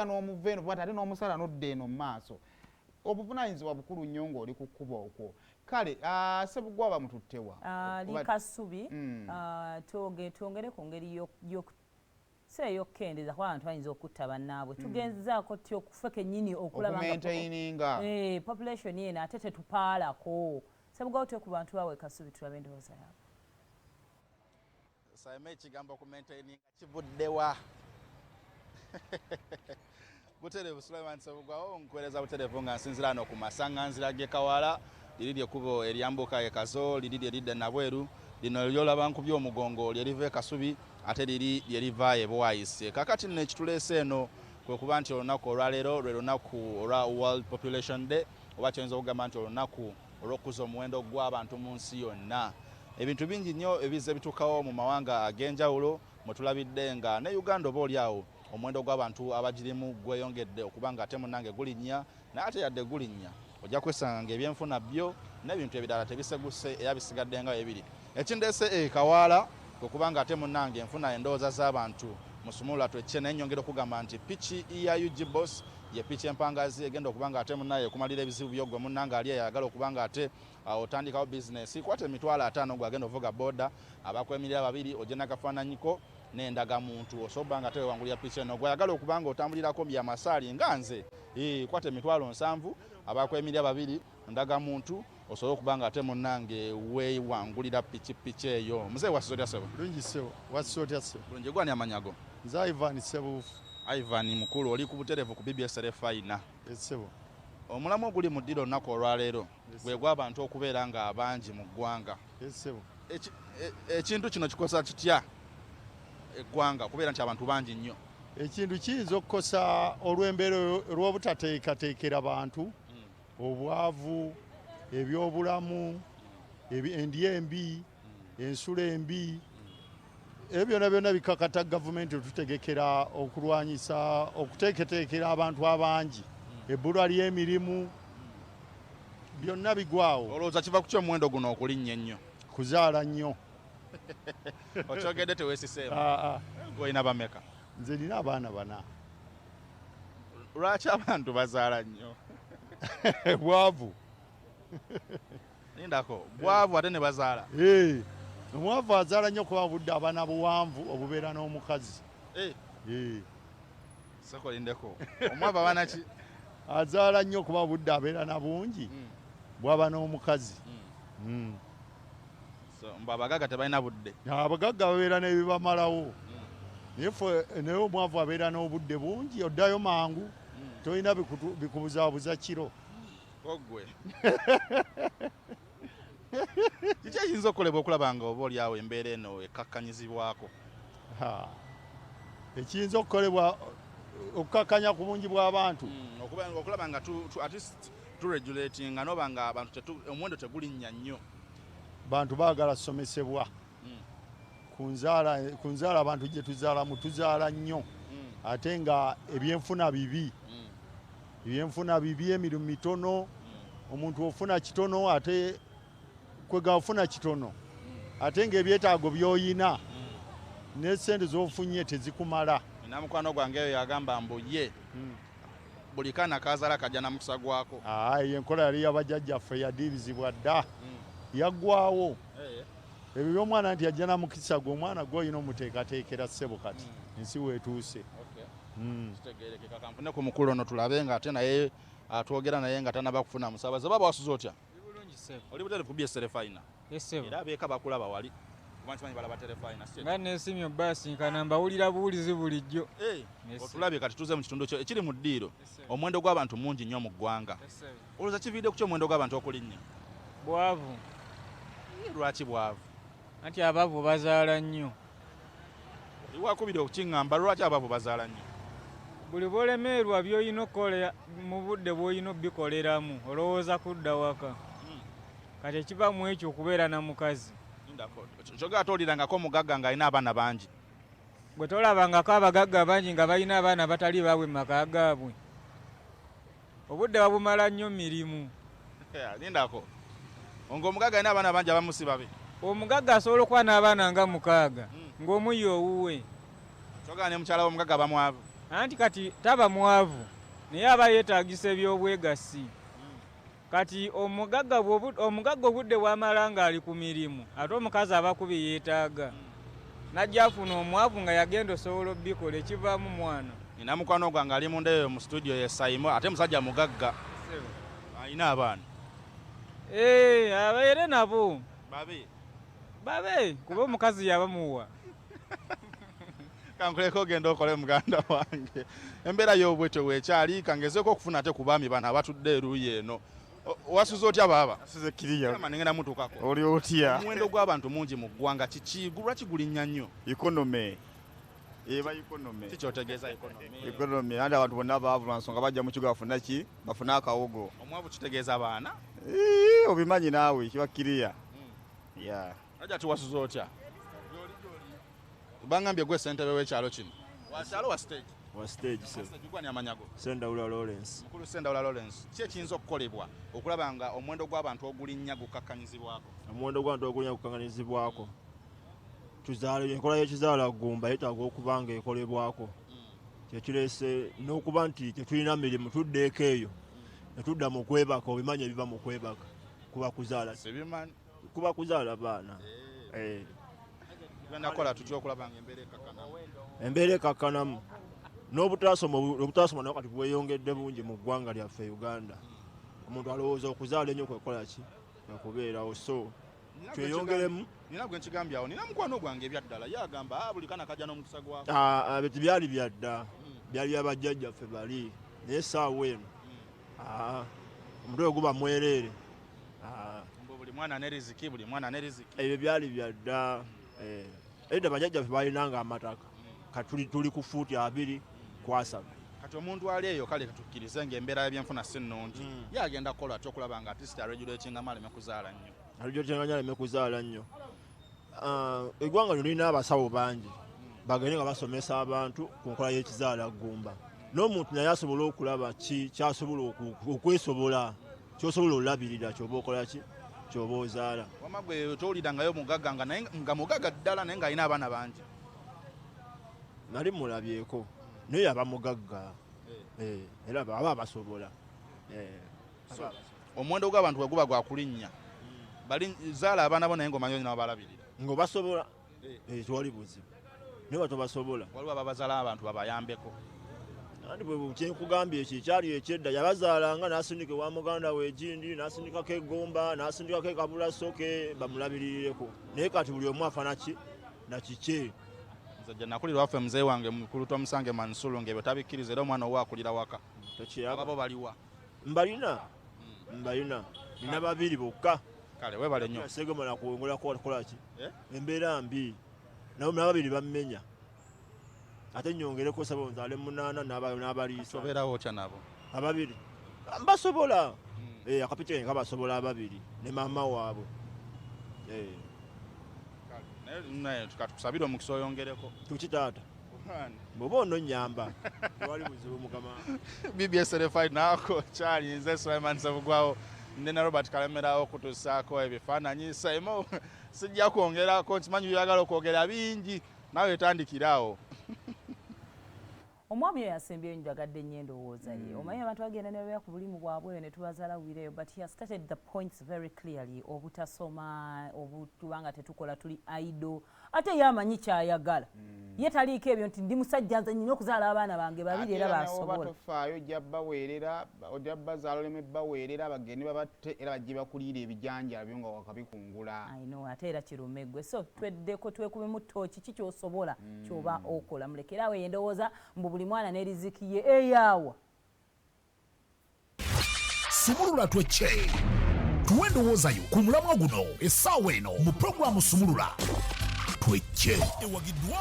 N'ojja n'omuva eno bwati, ate n'omusala n'odda eno mu maaso. Obuvunaanyizibwa bukulu nnyo ng'oli ku kkubo okwo. Kale Sebugwawo bamututtewa? Ali Kasubi. Twongere ku ngeri si ey'okukendeeza, kuba abantu bayinza okutta bannaabwe. Tugezaako ty okufe kennyini okulaba nga okumaintaininga population eno ate tetupaalako. Sebugwawo, twe ku bantu bawe Kasubi, tulabe endowooza yaabwe. Saime, ekigambo okumaintaininga kivuddewa? Butereevu, Sulaiman Sebugwawo nkuweereza butereevu nga nsinzira wano ku masaŋŋanzira g'e Kawala. Liri lyekkubo eryambuka e Kazo, liri lye lidda Nabweru. Lino lyolaba nkubye omugongo lyeriva e Kasubi, ate liri lyeriva e Bwayise. Kakati nno ekituleese eno kwe kuba nti olunaku olwaleero lwe lunaku olwa World Population Day, oba kyoyinza okugamba nti olunaku olw'okukuza omuwendo gw'abantu mu nsi yonna. Ebintu bingi nnyo ebizze bituukawo mu mawanga ag'enjawulo mwe tulabidde nga ne Uganda oba oli awo omuwendo gw'abantu abagirimu gweyongedde okuba nga ate munnange gulinnya. Naye ate yadde gulinnya, ojja kwesanga nga ebyenfuna byo n'ebintu ebirala tebiseguse era bisigadde nga bibiri. Ekindeese e Kawaala kwe kuba nga ate munnange enfuna endowooza z'abantu musumulula twekye. Naye nyongera okugamba nti piki ya UG Boss ye piki empangazi egenda okuba nga ate munnaye ekumalira ebizibu byo. Gwe munnange ali eyagala okuba nga ate otandikawo bizinesi, kwata 50,000 gwagenda ovuga boda, abakwemirira babiri, ojje nakafaananyiko n'endagamuntu, osobola nga tewewangulira piki eno. Gwayagala okuba nga otambulirako byamasaali nga nze, kwata 70,000, abakwemirira babiri, ndagamuntu, osobole okuba nga ate munnange weewangulira pikipiki eyo. Muzeeyi, wasiza otya, ssebo? Bulungi, ssebo. Wasiza otya, ssebo? Bulungi. Gwani amanyago? Nze Ivan Sebuufu. Ivan mukulu, oli ku butereevu ku BBS Terefayina. Essebo. Omulamu oguli mu ddiro olunaku olwaleero gwe gw'abantu okubeera nga abangi mu ggwanga. Essebo. Ekintu kino kikosa kitya eggwanga okubeera nti abantu bangi nnyo? Ekintu kiyinza okukosa olw'embeera olw'obutateekateekera bantu, obwavu, ebyobulamu, endya embi, ensula embi. Ebyo byonna byonna bikakata gavumenti otutegekera okulwanyisa okuteeketeekera abantu abangi, ebbulwa ly'emirimu, byonna bigwawo. Olowooza kiva ku ki omuwendo guno okulinnya ennyo? Kuzaala nnyo. Okyogedde teweesiseemu. Ah, ah. Olina bameka? Nze nina abaana bana. Lwaki abantu bazaala nnyo? Bwavu. Lindako, bwavu ate ne bazaala? Eh, omwavu azaala nnyo kuba budde abaana buwanvu obubeera n'omukazi. Eh. Soko lindeko, omwavu abaana ki? Azaala nnyo kuba budde abeera na bungi bwaba n'omukazi. So, mbu abagagga tebalina budde? Abagagga babeera n'ebibamalawo, naye ffe, naye omwavu abeera n'obudde bungi, oddayo mangu, tolina bikubuzaabuza kiro. Ogwe kiki ekiyinza okukolebwa okulaba nga oba oliawo embeera eno ekkakkanyizibwako? Ha. Ekiyinza okukolebwa okukakkanya ku bungi bw'abantu? Okulaba nga at least turegulatinga noba nga abantu omuwendo tegulinnya nnyo. Bantu baagala somesebwa ku nzaala. Abantu gye tuzaalamu, tuzaala nnyo ate nga ebyenfuna bibi, ebyenfuna bibi, emirimu mitono, omuntu ofuna kitono, ate kwega ofuna kitono ate ng'ebyetaago by'oyina ne sente z'ofunye tezikumala. Nina mukwano gwange eyo yagamba mbu ye buli kaana kazaala kajja na mukisa gwako. Eyo enkola yali yabajjajjaffe, yadiibizibwa dda, yaggwawo. Ebyo by'omwana nti yajja na mukisa gwe, omwana gw'olina omuteekateekera, ssebo, kati ensi weetuuse. Kitegerekeka. Kanfune ku mukulu ono tulabe nga ate naye atwogera naye nga tanaba kufuna musaabaze. Baba, wasuze otya? Bulungi, ssebo. Oli butereevu ku BBS Terefayina. Essebo. Era abeeka bakulaba wali, kuba nkimanyi balaba Terefayina, si? Nga neesimye obbasinkana, mbawulira buwulizi bulijjo. Yes. Otulabye kati tuze mu kitundu kyo ekiri mu ddiiro. Essebo. Omuwendo gw'abantu mungi nnyo mu ggwanga. Essebo. Olowooza kiviiridde ku ki omuwendo gw'abantu okulinnya? Bwavu. Lwaki bwavu? Anti abaavu bazaala nnyo. Iwakubiri okukiŋŋamba, lwaki abaavu bazaala nnyo? Buli bw'olemerwa by'olina okukola mu budde bw'olina obikoleramu, olowooza kudda waka. Kati ekiva mu ekyo okubeera na mukazi. Lindako, kyogera toolirangako omugagga ng'alina abaana bangi? Gwe tolabangako abagagga bangi nga balina abaana abatali baabwe mu maka gaabwe? Obudde babumala nnyo mirimu. Lindako, ng'omugagga alina abaana bangi abamu si babe? Omugagga asobola okuba n'abaana nga mukaaga ng'omuyi owuwe. Kyogera ne mukyala w'omugagga bamwavu? Anti kati taba mwavu, naye aba yeetagisa ebyobwegassi. Kati omugagga omugagga obudde bwamala ng'ali ku mirimu, ate omukazi aba ku bye yeetaaga, najja afuna omwavu nga yagenda osobola obbikola, ekivaamu mwana. Nina mukwano gwange ali munda eyo mu studio, ye Saimo, ate musajja mugagga, alina abaana. Ee, abeere nabo. Babe. Babe, kuba omukazi yabamuwa. Kankuleka ogenda okole, muganda wange. Embeera y'obwetyo weekyali. Kangezeeko okufuna ate ku baami bano abatudde eruuyi eno. Wasuze otya, baaba? Asuze kiriya. Ama nengenda mutuukako. Oli otya? Omuwendo gw'abantu mungi mu ggwanga, kiki? Lwaki gulinnya nnyo? Economy eba economy. Kikyotegeeza economy? Economy, anti abantu bonna baavu lwa nsonga bajja mu kigo bafuna ki? Bafune akawogo. Omwavu kitegeeza baana. Ii, obimanyi naawe, kiba kiriya ya. Aja tiwasuze otya? Bangambye gwe ssentebe w'ekyalo kino. Wakyalo wa stage? Wa stage, sir. Stage, gwani amanya go? Sendawula Lawrence. Mukulu Sendawula Lawrence, ki ekiyinza okukolebwa okulaba nga omuwendo gw'abantu ogulinnya gukakkanyizibwako? Omuwendo gw'abantu ogulinnya gukakkanyizibwako, tuzaala, enkola y'ekizaala ggumba yeetaaga okuba nga ekolebwako. Kyekireese n'okuba nti tetulina mirimu, tuddeeko eyo ne tudda mu kwebaka. Obimanyi ebiva mu kwebaka kuba kuzaala. Sibimanyi. Kuba kuzaala baana. Eh. Tugenda kukola tutya okulaba nga embeera ekakkanamu? Embeera ekakkanamu n'obutasoma, obutasoma nawo kati bweyongedde bungi mu ggwanga lyaffe Uganda. Omuntu alowooza okuzaala ennyo kwekola ki, kwekubeerawo, so tweyongeremu. Nina gwe nkigambye awo, nina mukwano gwange ebyaddala, ye agamba, "Ah, buli kana kajja n'omukisa gwako." Ah, ah, byali byadda, byali byabajjajjaffe bali, naye essaawa eno, ah, omutwe guba mwereere. Ah, Mbu buli mwana ne riziki, buli mwana ne riziki. Ebyo byali byadda. Eh, edda bajjajjaffe balinanga amataka, kati tuli ku fuuti 20 ku 30. Kati omuntu ali eyo, kale tukkirize ng'embeera y'ebyenfuna si nnungi, ye agenda kukola atya okulaba nga at least aregulatingamu aleme kuzaala nnyo? Alijotenganya aleme kuzaala nnyo. Ah, eggwanga lino lirina abasawo bangi, bagende nga basomesa abantu ku nkola y'ekizaala ggumba, n'omuntu naye asobole okulaba ki kyasobola okwesobola, kyosobola olabirira, kyoba okola ki, kyoba ozaala. Wama gwe towulirangayo mugagga nga naye nga mugagga ddala naye ng'alina abaana bangi? Nali mulabyeko, naye aba mugagga. Eh, era aba abasobola. Eh, So, omuwendo gw'abantu bwe guba gwakulinnya, bali zaala abaana bo naye ng'omanyi olina babalabirira. Ng'obasobola. Eh, tewali buzibu, naye batobasobola. Waliwo ababazaala abantu babayambeko. Anti bwe kyenkugambye, ekyo ekyali ekyedda, yabazaalanga n'asindika ewa muganda we egindi, n'asindikako egomba, n'asindikako ekabulasoke bamulabiririreko, naye kati buli omu afana ki nakikye. Nze gye nakulira waffe, muzeeyi wange mukulu Tomusange Mansulu, ng'ebyo tabikkiriza, era omwana owe akulira waka. Tokiraba? Ababo baliwa? Mbalina, mbalina, nina babiri bokka. Kale webale nnyo. Segemala kuwengula kukolaki. Eh? Embeera mbi, nabo nababiri bammenya, ate nyongereko saba nzaale munaana n'abaliisa. Obeerawo otya nabo? Ababiri mbasobola. Eh, akapiki kange kabasobola ababiri ne maama waabwe. Eh. Naye naye katukusabire omukisa oyongereko. Tuki taata, bw'oba ononyamba tewali buzibu, mukama. BBS RFI naako kyali nze Sulaiman Sebugwawo ndi ne Robert Kalemerawo okutuusaako ebifaananyi. Saimo, sijja kwongerako, nkimanyi byagala okwogera bingi, naawe tandikiraawo. Omwami oyo asembyeyo njagadde nnyo endowooza ye. Omanyi abantu bagenda ne babeera ku bulimu bwabwe ne tubazaala wireyo, but he has started the points very clearly: obutasoma, obutubanga tetukola, tuli idle. Ate ye amanyi kyayagala, ye taliiko ebyo nti ndi musajja, nze nyina okuzaala abaana bange babiri era Ate era nawe oba basobola. Tofaayo, ojja baweerera, ojja bazaala oleme baweerera, bagende babatte era bajje bakuliira ebijanjaalo byo nga wakabikungula. I know, ate era kirume ggwe. So tweddeko, twekubemu ttooki, ki kyosobola kyoba okola, mulekerawo eyo endowooza mbu buli mwana ne riziki ye eyaawa. Sumulula Twecce, tuwe endowooza yo ku mulamwa guno essaawa eno mu pulogulaamu Sumulula Twecce, ewagiddwa